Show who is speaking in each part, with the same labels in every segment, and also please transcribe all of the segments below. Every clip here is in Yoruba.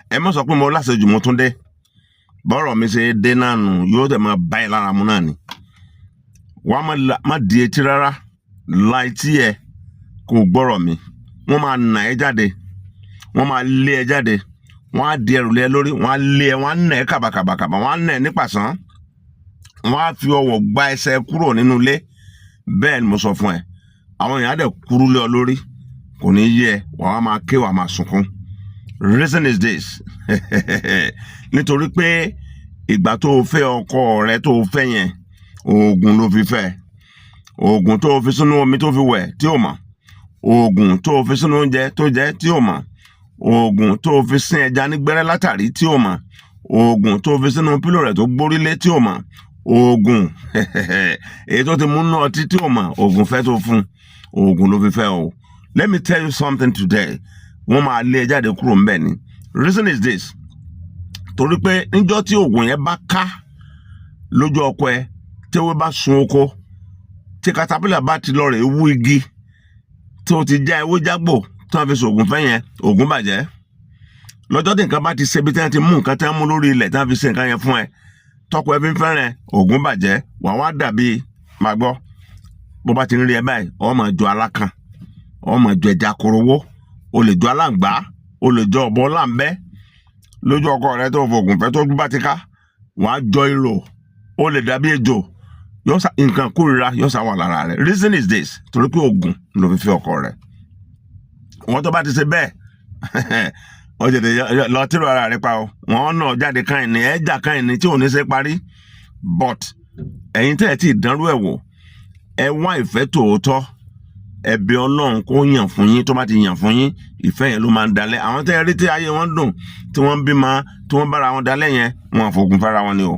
Speaker 1: Ẹ má sọ pé mo láṣejù. Mo tún dé. Bọ́rọ̀ mi ṣe dé náà nù, yóò tẹ̀ máa bá ẹ lára mu náà ni. Wàá má di etí rárá, la etí ẹ kò gbọ́rọ̀ mi. Wọ́n máa nà ẹ́ jáde, wọ́n máa lé ẹ jáde, wọ́n á di ẹrù lé ẹ lórí, wọ́n á lé ẹ, wọ́n á nà ẹ́ kàbàkàbàkàbà, wọ́n á nà ẹ́ nípàsán, wọ́n á fi ọwọ́ gba ẹsẹ̀ kúrò nínú ilé. Bẹ́ẹ̀ ni mo sọ fún ẹ. Àwọn èèyàn á dẹ̀ kúrú lé ọ lórí, kò ní yé ẹ, wàá máa ké, wàá máa sunkún. Reason is this: nítorí pé ìgbà tó o fẹ́ ọkọ rẹ tó o fẹ́ yẹn, oògùn ló fi fẹ́. Oògùn tó o fi sínú omi tó fi wẹ̀ tí o mọ̀, oògùn tó o fi sínú oúnjẹ tó jẹ tí o mọ̀, oògùn tó o fi sín ẹja nígbẹ́rẹ́ látàrí tí o mọ̀, oògùn tó o fi sínú pillow rẹ̀ tó gbórílé tí o mọ̀, oògùn èyí tó ti mú nú ọtí tí o mọ̀, oògùn fẹ́ tó fún, oògùn ló fi fẹ́ o. Let me tell you something today: wọ́n máa lé ẹ jáde kúrò ńbẹ̀ ni. Reason is this: torí pé níjọ́ tí oògùn yẹn bá ká lójú ọkọ ẹ, téwé bá sun oko, tí katapila bá ti lọ rè wú igi tí o ti já ewé jágbò tí wọ́n fi ṣoògùn fẹ́ yẹn, oògùn bàjẹ́. Lọ́jọ́ tí nǹkan bá ti ṣe bí tí wọ́n ti mú nǹkan tí wọ́n mú lórí ilẹ̀ tí wọ́n fi ṣe nǹkan yẹn fún ẹ, tọkọ ẹ fi ń fẹ́ràn ẹ, oògùn bàjẹ́. Wà wá dàbí máa gbọ́, bó bá ti ń rí ẹ báyìí, ọ máa jọ alákan, ọ máa jọ ẹja korowó, o lè jọ aláǹgbá, o lè jọ ọ̀bọ láǹbẹ́ lójú ọkọ rẹ tó fògùn fẹ́. Tó bá ti ká, wàá jọ ìrò, o lè dàbí ejò, yóò sá nǹkan kórira yóò sá wà lára rẹ. Reason is this: torí pé oògùn ló fi fi ọkọ rẹ. Wọ́n tó bá ti ṣe bẹ́ẹ̀, ó tètè lọ tírò ara rẹ pa o. Wọ́n náà jáde káyìn ní ẹja káyìn ní tí ò ní ṣe parí. But ẹ̀yin tẹ́ ẹ̀ tí ì dánrú ẹ̀ wò, ẹ wá ìfẹ́ tòótọ́, ẹ bẹ̀ Ọlọ́run kó yàn fún yín. Tó bá ti yàn fún yín, ìfẹ́ yẹn ló máa ń dalẹ̀. Àwọn tẹ́ ẹ rí tí ayé wọn dùn, tí wọ́n ń bímọ, tí wọ́n bára wọn dalẹ̀ yẹn, wọn àfọ̀gùn fara wọn ni o.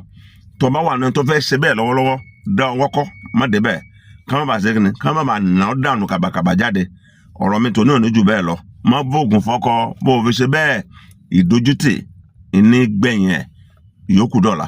Speaker 1: Tó bá wà ní tó fẹ́ ṣe bẹ́ẹ̀ lọ́wọ́lọ́wọ́, dá ọwọ́ kọ́, má débẹ̀, ká má bàa ṣe kíni, ká má bàa nà ọ́ dànù kàbàkàbà jáde. Ọ̀rọ̀ mi tòní ò ní jù bẹ́ẹ̀ lọ. Má bóògùn fọ́kọ. Bó o fi ṣe bẹ́ẹ̀, ìdójútì ní gbẹ̀yìn ẹ̀. Ìyókù dọ̀la.